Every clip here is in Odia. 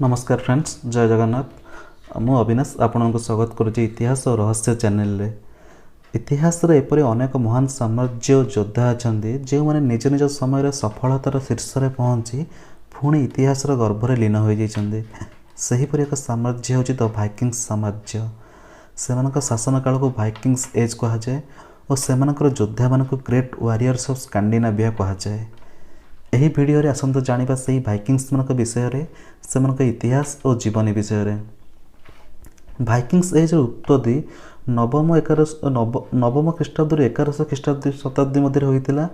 ନମସ୍କାର ଫ୍ରେଣ୍ଡସ୍, ଜୟ ଜଗନ୍ନାଥ। ମୁଁ ଅବିନାଶ ଆପଣଙ୍କୁ ସ୍ୱାଗତ କରୁଛି ଇତିହାସ ଓ ରହସ୍ୟ ଚ୍ୟାନେଲରେ। ଇତିହାସରେ ଏପରି ଅନେକ ମହାନ ସାମ୍ରାଜ୍ୟ ଯୋଦ୍ଧା ଅଛନ୍ତି, ଯେଉଁମାନେ ନିଜ ନିଜ ସମୟରେ ସଫଳତାର ଶୀର୍ଷରେ ପହଞ୍ଚି ପୁଣି ଇତିହାସର ଗର୍ଭରେ ଲୀନ ହୋଇଯାଇଛନ୍ତି। ସେହିପରି ଏକ ସାମ୍ରାଜ୍ୟ ହେଉଛି ଦ ଭାଇକିଙ୍ଗସ୍ ସାମ୍ରାଜ୍ୟ। ସେମାନଙ୍କ ଶାସନ କାଳକୁ ଭାଇକିଙ୍ଗସ୍ ଏଜ୍ କୁହାଯାଏ ଓ ସେମାନଙ୍କର ଯୋଦ୍ଧାମାନଙ୍କୁ ଗ୍ରେଟ୍ ୱାରିୟର୍ସ ଅଫ୍ ସ୍କାଣ୍ଡିନାଭିଆ କୁହାଯାଏ। ଏହି ଭିଡ଼ିଓରେ ଆସନ୍ତୁ ଜାଣିବା ସେହି ଭାଇକିଙ୍ଗସ୍ମାନଙ୍କ ବିଷୟରେ, ସେମାନଙ୍କ ଇତିହାସ ଓ ଜୀବନୀ ବିଷୟରେ। ଭାଇକିଙ୍ଗସ୍ ଏଜ୍ର ଉତ୍ପତ୍ତି ନବମ ଏକାଦଶ ନବମ ଖ୍ରୀଷ୍ଟାବ୍ଦରୁ 11 ଖ୍ରୀଷ୍ଟାବ୍ଦୀ ଶତାବ୍ଦୀ ମଧ୍ୟରେ ହୋଇଥିଲା।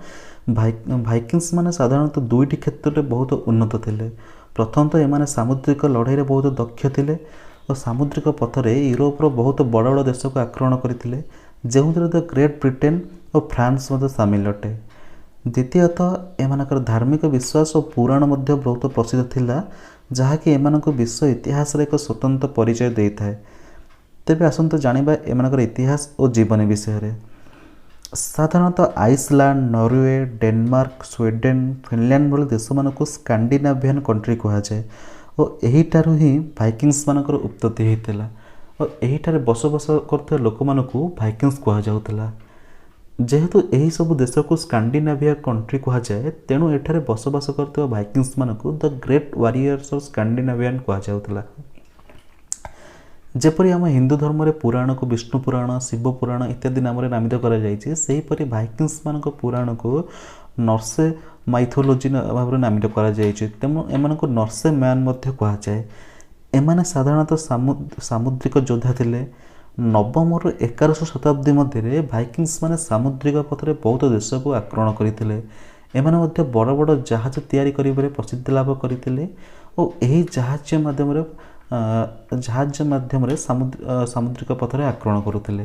ଭାଇକିଙ୍ଗସ୍ ମାନେ ସାଧାରଣତଃ ଦୁଇଟି କ୍ଷେତ୍ରରେ ବହୁତ ଉନ୍ନତ ଥିଲେ। ପ୍ରଥମତଃ, ଏମାନେ ସାମୁଦ୍ରିକ ଲଢ଼େଇରେ ବହୁତ ଦକ୍ଷ ଥିଲେ ଓ ସାମୁଦ୍ରିକ ପଥରେ ୟୁରୋପର ବହୁତ ବଡ଼ ବଡ଼ ଦେଶକୁ ଆକ୍ରମଣ କରିଥିଲେ, ଯେଉଁଥିରେ the great Britain O France ମଧ୍ୟ ସାମିଲ ଅଟେ। ଦ୍ୱିତୀୟତଃ, ଏମାନଙ୍କର ଧାର୍ମିକ ବିଶ୍ୱାସ ଓ ପୁରାଣ ମଧ୍ୟ ବହୁତ ପ୍ରସିଦ୍ଧ ଥିଲା, ଯାହାକି ଏମାନଙ୍କୁ ବିଶ୍ୱ ଇତିହାସରେ ଏକ ସ୍ୱତନ୍ତ୍ର ପରିଚୟ ଦେଇଥାଏ। ତେବେ ଆସନ୍ତୁ ଜାଣିବା ଏମାନଙ୍କର ଇତିହାସ ଓ ଜୀବନୀ ବିଷୟରେ। ସାଧାରଣତଃ Iceland, Norway, Denmark, Sweden, Finland ଭଳି ଦେଶମାନଙ୍କୁ ସ୍କାଣ୍ଡିନାଭିଆନ୍ କଣ୍ଟ୍ରି କୁହାଯାଏ ଓ ଏହିଠାରୁ ହିଁ ଭାଇକିଙ୍ଗସ୍ ମାନଙ୍କର ଉତ୍ପତ୍ତି ହୋଇଥିଲା ଓ ଏହିଠାରେ ବସବାସ କରୁଥିବା ଲୋକମାନଙ୍କୁ ଭାଇକିଙ୍ଗସ୍ କୁହାଯାଉଥିଲା। ଯେହେତୁ ଏହିସବୁ ଦେଶକୁ ସ୍କାଣ୍ଡିନାଭିଆ କଣ୍ଟ୍ରି କୁହାଯାଏ, ତେଣୁ ଏଠାରେ ବସବାସ କରୁଥିବା ଭାଇକିଙ୍ଗସ୍ ମାନଙ୍କୁ the great warriors of Scandinavian କୁହାଯାଉଥିଲା। ଯେପରି ଆମ ହିନ୍ଦୁ ଧର୍ମରେ ପୁରାଣକୁ ବିଷ୍ଣୁ ପୁରାଣ, ଶିବ ପୁରାଣ ଇତ୍ୟାଦି ନାମରେ ନାମିତ କରାଯାଇଛି, ସେହିପରି ଭାଇକିଙ୍ଗସ୍ ମାନଙ୍କ ପୁରାଣକୁ ନର୍ସେ ମାଇଥୋଲୋଜି ଭାବରେ ନାମିତ କରାଯାଇଛି। ତେଣୁ ଏମାନଙ୍କୁ ନର୍ସେ ମ୍ୟାନ୍ ମଧ୍ୟ କୁହାଯାଏ। ଏମାନେ ସାଧାରଣତଃ ସାମୁଦ୍ରିକ ଯୋଦ୍ଧା ଥିଲେ। ନବମରୁ 11 ଶତାବ୍ଦୀ ମଧ୍ୟରେ ଭାଇକିଙ୍ଗସ୍ ମାନେ ସାମୁଦ୍ରିକ ପଥରେ ବହୁତ ଦେଶକୁ ଆକ୍ରମଣ କରିଥିଲେ। ଏମାନେ ମଧ୍ୟ ବଡ଼ ବଡ଼ ଜାହାଜ ତିଆରି କରିବାରେ ପ୍ରସିଦ୍ଧି ଲାଭ କରିଥିଲେ ଓ ଏହି ଜାହାଜ ମାଧ୍ୟମରେ ସାମୁଦ୍ରିକ ପଥରେ ଆକ୍ରମଣ କରୁଥିଲେ।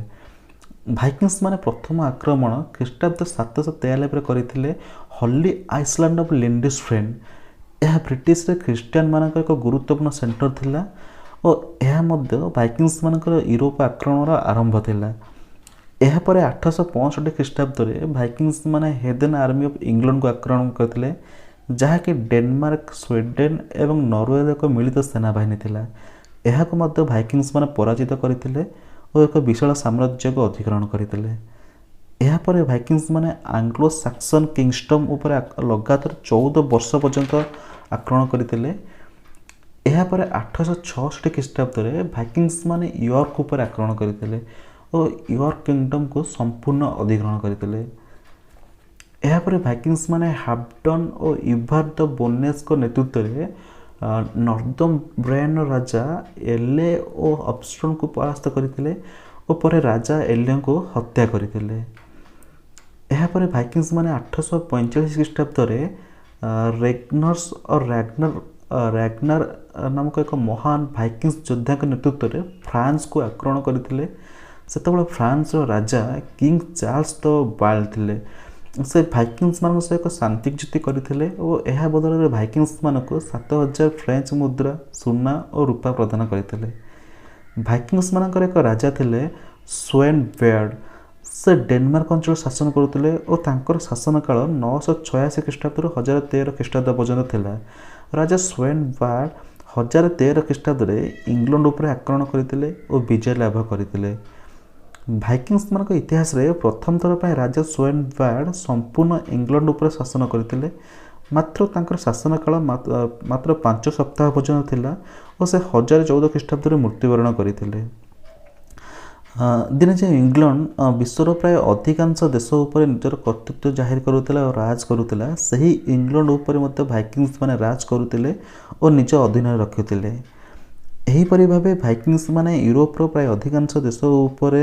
ଭାଇକିଙ୍ଗସ୍ ମାନେ ପ୍ରଥମ ଆକ୍ରମଣ ଖ୍ରୀଷ୍ଟାବ୍ଦ 793ରେ କରିଥିଲେ ହଲି ଆଇସଲ୍ୟାଣ୍ଡ ଅଫ୍ ଲିଣ୍ଡିସଫ୍ରେନ୍। ଏହା ବ୍ରିଟିଶରେ ଖ୍ରୀଷ୍ଟିଆନ ମାନଙ୍କର ଏକ ଗୁରୁତ୍ୱପୂର୍ଣ୍ଣ ସେଣ୍ଟର ଥିଲା ଓ ଏହା ମଧ୍ୟ ଭାଇକିଙ୍ଗସ୍ ମାନଙ୍କର ୟୁରୋପ ଆକ୍ରମଣର ଆରମ୍ଭ ଥିଲା। ଏହାପରେ 865 ଖ୍ରୀଷ୍ଟାବ୍ଦରେ ଭାଇକିଙ୍ଗସ୍ ମାନେ ହେଦେନ୍ ଆର୍ମି ଅଫ୍ ଇଂଲଣ୍ଡକୁ ଆକ୍ରମଣ କରିଥିଲେ, ଯାହାକି ଡେନମାର୍କ, ସ୍ୱିଡେନ୍ ଏବଂ ନରୱେର ଏକ ମିଳିତ ସେନାବାହିନୀ ଥିଲା। ଏହାକୁ ମଧ୍ୟ ଭାଇକିଙ୍ଗସ୍ ମାନେ ପରାଜିତ କରିଥିଲେ ଓ ଏକ ବିଶାଳ ସାମ୍ରାଜ୍ୟକୁ ଅଧିଗ୍ରହଣ କରିଥିଲେ। ଏହାପରେ ଭାଇକିଙ୍ଗସ୍ ମାନେ ଆଙ୍ଗ୍ଲୋ ସାକ୍ସନ୍ କିଙ୍ଗଡମ୍ ଉପରେ ଲଗାତାର 14 ବର୍ଷ ପର୍ଯ୍ୟନ୍ତ ଆକ୍ରମଣ କରିଥିଲେ। ଏହାପରେ 866 ଖ୍ରୀଷ୍ଟାବ୍ଦରେ ଭାଇକିଙ୍ଗସ୍ ମାନେ ୟର୍କ ଉପରେ ଆକ୍ରମଣ କରିଥିଲେ ଓ ୟର୍କ କିଙ୍ଗଡମ୍କୁ ସମ୍ପୂର୍ଣ୍ଣ ଅଧିଗ୍ରହଣ କରିଥିଲେ। ଏହାପରେ ଭାଇକିଙ୍ଗସ୍ ମାନେ ହାଫଡନ୍ ଓ ଇଭାର ଦ ବୋନଲେସ୍ଙ୍କ ନେତୃତ୍ୱରେ ନର୍ଦମ୍ବ୍ରିଆର ରାଜା ଏଲେ ଓ ଅବଷ୍ଟନଙ୍କୁ ପରାସ୍ତ କରିଥିଲେ ଓ ପରେ ରାଜା ଏଲେଙ୍କୁ ହତ୍ୟା କରିଥିଲେ। ଏହାପରେ ଭାଇକିଙ୍ଗସ୍ ମାନେ 845 ଖ୍ରୀଷ୍ଟାବ୍ଦରେ ରେଗନର୍ସ ଓ ରାଗ୍ନାର ନାମକ ଏକ ମହାନ ଭାଇକିଙ୍ଗସ୍ ଯୋଦ୍ଧାଙ୍କ ନେତୃତ୍ୱରେ ଫ୍ରାନ୍ସକୁ ଆକ୍ରମଣ କରିଥିଲେ। ସେତେବେଳେ ଫ୍ରାନ୍ସର ରାଜା କିଙ୍ଗ ଚାର୍ଲସ ଦ ବାଲ୍ଡ ଥିଲେ। ସେ ଭାଇକିଙ୍ଗସ୍ ମାନଙ୍କ ସହ ଏକ ଶାନ୍ତି ଚୁକ୍ତି କରିଥିଲେ ଓ ଏହା ବଦଳରେ ଭାଇକିଙ୍ଗସ୍ ମାନଙ୍କୁ 7000 ଫ୍ରେଞ୍ଚ ମୁଦ୍ରା, ସୁନା ଓ ରୂପା ପ୍ରଦାନ କରିଥିଲେ। ଭାଇକିଙ୍ଗସ୍ ମାନଙ୍କର ଏକ ରାଜା ଥିଲେ ସ୍ୱେନ୍ ବେୟାର୍ଡ। ସେ ଡେନମାର୍କ ଅଞ୍ଚଳ ଶାସନ କରୁଥିଲେ ଓ ତାଙ୍କର ଶାସନ କାଳ 986 ଖ୍ରୀଷ୍ଟାବ୍ଦରୁ 1013 ଖ୍ରୀଷ୍ଟାବ୍ଦ ପର୍ଯ୍ୟନ୍ତ ଥିଲା। ରାଜା ସ୍ୱେନ୍ ବାର୍ଡ 1013 ଖ୍ରୀଷ୍ଟାବ୍ଦରେ ଇଂଲଣ୍ଡ ଉପରେ ଆକ୍ରମଣ କରିଥିଲେ ଓ ବିଜୟ ଲାଭ କରିଥିଲେ। ଭାଇକିଙ୍ଗସ୍ ମାନଙ୍କ ଇତିହାସରେ ପ୍ରଥମ ଥର ପାଇଁ ରାଜା ସ୍ୱେନ୍ ବାର୍ଡ ସମ୍ପୂର୍ଣ୍ଣ ଇଂଲଣ୍ଡ ଉପରେ ଶାସନ କରିଥିଲେ। ମାତ୍ର ତାଙ୍କର ଶାସନ କାଳ ମାତ୍ର 5 ସପ୍ତାହ ପର୍ଯ୍ୟନ୍ତ ଥିଲା ଓ ସେ 1014 ଖ୍ରୀଷ୍ଟାବ୍ଦରେ ମୃତ୍ୟୁବରଣ କରିଥିଲେ। ଦିନେ ଯେ ଇଂଲଣ୍ଡ ବିଶ୍ୱର ପ୍ରାୟ ଅଧିକାଂଶ ଦେଶ ଉପରେ ନିଜର କର୍ତ୍ତୃତ୍ୱ ଜାହିର କରୁଥିଲା ଓ ରାଜ କରୁଥିଲା, ସେହି ଇଂଲଣ୍ଡ ଉପରେ ମଧ୍ୟ ଭାଇକିଙ୍ଗସ୍ ମାନେ ରାଜ କରୁଥିଲେ ଓ ନିଜ ଅଧୀନରେ ରଖୁଥିଲେ। ଏହିପରି ଭାବେ ଭାଇକିଙ୍ଗସ୍ ମାନେ ୟୁରୋପର ପ୍ରାୟ ଅଧିକାଂଶ ଦେଶ ଉପରେ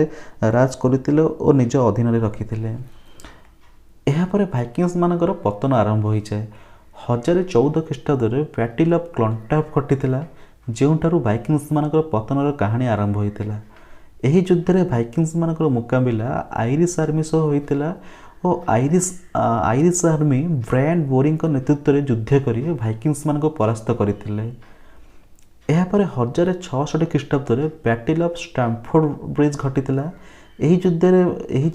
ରାଜ କରୁଥିଲେ ଓ ନିଜ ଅଧୀନରେ ରଖିଥିଲେ। ଏହାପରେ ଭାଇକିଙ୍ଗସ୍ ମାନଙ୍କର ପତନ ଆରମ୍ଭ ହୋଇଯାଏ। 1014 ଖ୍ରୀଷ୍ଟାବ୍ଦରେ ବ୍ୟାଟିଲ୍ ଅଫ୍ କ୍ଲଣ୍ଟାଫ୍ ଘଟିଥିଲା, ଯେଉଁଠାରୁ ଭାଇକିଙ୍ଗସ୍ ମାନଙ୍କର ପତନର କାହାଣୀ ଆରମ୍ଭ ହୋଇଥିଲା। ଏହି ଯୁଦ୍ଧରେ ଭାଇକିଙ୍ଗସ୍ ମାନଙ୍କର ମୁକାବିଲା ଆଇରିଶ ଆର୍ମି ସହ ହୋଇଥିଲା ଓ ଆଇରିଶ ଆର୍ମି ବ୍ରାଏନ୍ ବୋରିଙ୍କ ନେତୃତ୍ୱରେ ଯୁଦ୍ଧ କରି ଭାଇକିଙ୍ଗସ୍ ମାନଙ୍କୁ ପରାସ୍ତ କରିଥିଲେ। ଏହାପରେ 1066 ଖ୍ରୀଷ୍ଟାବ୍ଦରେ ବ୍ୟାଟିଲ୍ ଅଫ୍ ଷ୍ଟାମଫୋର୍ଡ ବ୍ରିଜ୍ ଘଟିଥିଲା। ଏହି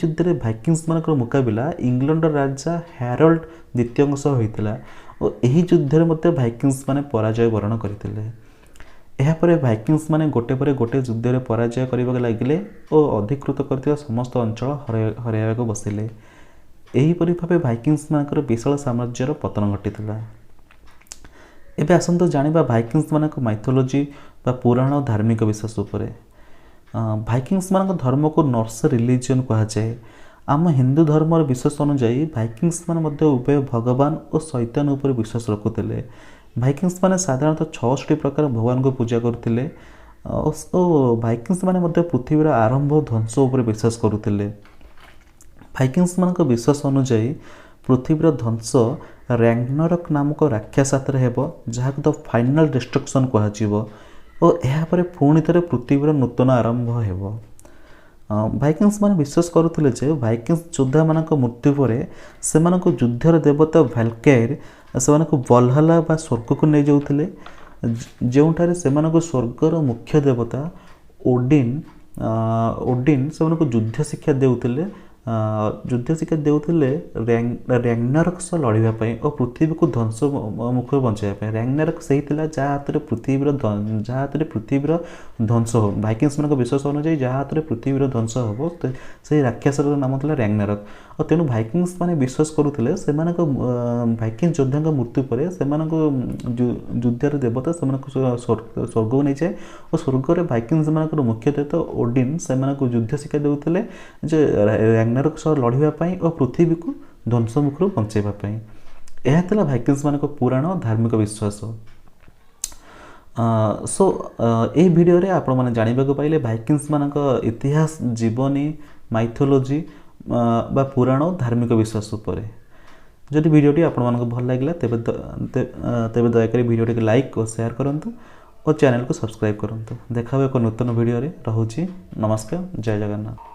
ଯୁଦ୍ଧରେ ଭାଇକିଙ୍ଗସ୍ ମାନଙ୍କର ମୁକାବିଲା ଇଂଲଣ୍ଡର ରାଜା ହ୍ୟାରୋଲ୍ଡ ଦ୍ୱିତୀୟଙ୍କ ସହ ହୋଇଥିଲା ଓ ଏହି ଯୁଦ୍ଧରେ ମଧ୍ୟ ଭାଇକିଙ୍ଗସ୍ ମାନେ ପରାଜୟ ବରଣ କରିଥିଲେ। ଏହାପରେ ଭାଇକିଙ୍ଗସ୍ ମାନେ ଗୋଟେ ପରେ ଗୋଟେ ଯୁଦ୍ଧରେ ପରାଜୟ କରିବାକୁ ଲାଗିଲେ ଓ ଅଧିକୃତ କରିଥିବା ସମସ୍ତ ଅଞ୍ଚଳ ହରାଇବାକୁ ବସିଲେ। ଏହିପରି ଭାବେ ଭାଇକିଙ୍ଗସ୍ ମାନଙ୍କର ବିଶାଳ ସାମ୍ରାଜ୍ୟର ପତନ ଘଟିଥିଲା। ଏବେ ଆସନ୍ତୁ ଜାଣିବା ଭାଇକିଙ୍ଗସ୍ ମାନଙ୍କ ମାଇଥୋଲୋଜି ବା ପୁରାଣ ଧାର୍ମିକ ବିଶ୍ୱାସ ଉପରେ। ଭାଇକିଙ୍ଗସ୍ ମାନଙ୍କ ଧର୍ମକୁ ନର୍ସ ରିଲିଜିଅନ୍ କୁହାଯାଏ। ଆମ ହିନ୍ଦୁ ଧର୍ମର ବିଶ୍ୱାସ ଅନୁଯାୟୀ ଭାଇକିଙ୍ଗସ୍ ମାନେ ମଧ୍ୟ ଉଭୟ ଭଗବାନ ଓ ଶୈତାନ ଉପରେ ବିଶ୍ୱାସ ରଖୁଥିଲେ। ଭାଇକିଙ୍ଗସ୍ ମାନେ ସାଧାରଣତଃ 66 ପ୍ରକାର ଭଗବାନଙ୍କୁ ପୂଜା କରୁଥିଲେ ଓ ଭାଇକିଙ୍ଗସ୍ ମାନେ ମଧ୍ୟ ପୃଥିବୀର ଆରମ୍ଭ ଓ ଧ୍ୱଂସ ଉପରେ ବିଶ୍ୱାସ କରୁଥିଲେ। ଭାଇକିଙ୍ଗସ୍ ମାନଙ୍କ ବିଶ୍ୱାସ ଅନୁଯାୟୀ ପୃଥିବୀର ଧ୍ୱଂସ ରାଗ୍ନାରକ୍ ନାମକ ରାକ୍ଷସ ହାତରେ ହେବ, ଯାହାକୁ ଦ ଫାଇନାଲ୍ ଡିଷ୍ଟ୍ରକ୍ସନ୍ କୁହାଯିବ ଓ ଏହାପରେ ପୁଣି ଥରେ ପୃଥିବୀର ନୂତନ ଆରମ୍ଭ ହେବ। ଭାଇକିଙ୍ଗସ୍ ମାନେ ବିଶ୍ୱାସ କରୁଥିଲେ ଯେ ଭାଇକିଙ୍ଗସ୍ ଯୋଦ୍ଧାମାନଙ୍କ ମୃତ୍ୟୁ ପରେ ସେମାନଙ୍କୁ ଯୁଦ୍ଧର ଦେବତା ଭାଲକାଇର୍ ସେମାନଙ୍କୁ ବଲହାଲା ବା ସ୍ୱର୍ଗକୁ ନେଇଯାଉଥିଲେ, ଯେଉଁଠାରେ ସେମାନଙ୍କୁ ସ୍ୱର୍ଗର ମୁଖ୍ୟ ଦେବତା ଓଡିନ୍ ସେମାନଙ୍କୁ ଯୁଦ୍ଧ ଶିକ୍ଷା ଦେଉଥିଲେ, ଯୁଦ୍ଧ ଶିକ୍ଷା ଦେଉଥିଲେ ରାଗ୍ନାରକ୍ ସହ ଲଢ଼ିବା ପାଇଁ ଓ ପୃଥିବୀକୁ ଧ୍ୱଂସ ମୁଖରୁ ବଞ୍ଚାଇବା ପାଇଁ। ରାଗ୍ନାରକ୍ ସେହି ଥିଲା ଯାହା ହାତରେ ପୃଥିବୀର ଧ୍ୱଂସ ହେବ। ଭାଇକିଙ୍ଗସ୍ ମାନଙ୍କ ବିଶ୍ୱାସ ଅନୁଯାୟୀ ଯାହା ହାତରେ ପୃଥିବୀର ଧ୍ୱଂସ ହେବ, ସେଇ ରାକ୍ଷସର ନାମ ଥିଲା ରାଗ୍ନାରକ୍। ଓ ତେଣୁ ଭାଇକିଙ୍ଗସ୍ ମାନେ ବିଶ୍ୱାସ କରୁଥିଲେ ସେମାନଙ୍କ ଭାଇକିଙ୍ଗ ଯୋଦ୍ଧାଙ୍କ ମୃତ୍ୟୁ ପରେ ସେମାନଙ୍କୁ ଯୁଦ୍ଧର ଦେବତା ସେମାନଙ୍କୁ ସ୍ୱର୍ଗକୁ ନେଇଯାଏ ଓ ସ୍ୱର୍ଗରେ ଭାଇକିଙ୍ଗସ୍ ମାନଙ୍କର ମୁଖ୍ୟ ଦେବତା ଓଡିନ୍ ସେମାନଙ୍କୁ ଯୁଦ୍ଧ ଶିକ୍ଷା ଦେଉଥିଲେ ଯେ ରାଗ୍ନାରକ୍ ସହ ଲଢ଼ିବା ପାଇଁ ଓ ପୃଥିବୀକୁ ଧ୍ୱଂସମୁଖରୁ ବଞ୍ଚାଇବା ପାଇଁ। ଏହା ଥିଲା ଭାଇକିଙ୍ଗସ୍ ମାନଙ୍କ ପୁରାଣ ଧାର୍ମିକ ବିଶ୍ୱାସ। ସୋ ଏହି ଭିଡ଼ିଓରେ ଆପଣମାନେ ଜାଣିବାକୁ ପାଇଲେ ଭାଇକିଙ୍ଗସ୍ ମାନଙ୍କ ଇତିହାସ, ଜୀବନୀ, ମାଇଥୋଲୋଜି ବା ପୁରାଣ ଧାର୍ମିକ ବିଶ୍ୱାସ ଉପରେ। ଯଦି ଭିଡ଼ିଓଟି ଆପଣମାନଙ୍କୁ ଭଲ ଲାଗିଲା, ତେବେ ଦୟାକରି ଭିଡ଼ିଓଟିକୁ ଲାଇକ୍ ଓ ସେୟାର କରନ୍ତୁ ଓ ଚ୍ୟାନେଲକୁ ସବସ୍କ୍ରାଇବ୍ କରନ୍ତୁ। ଦେଖା ହେବ ଏକ ନୂତନ ଭିଡ଼ିଓରେ। ରହୁଛି, ନମସ୍କାର, ଜୟ ଜଗନ୍ନାଥ।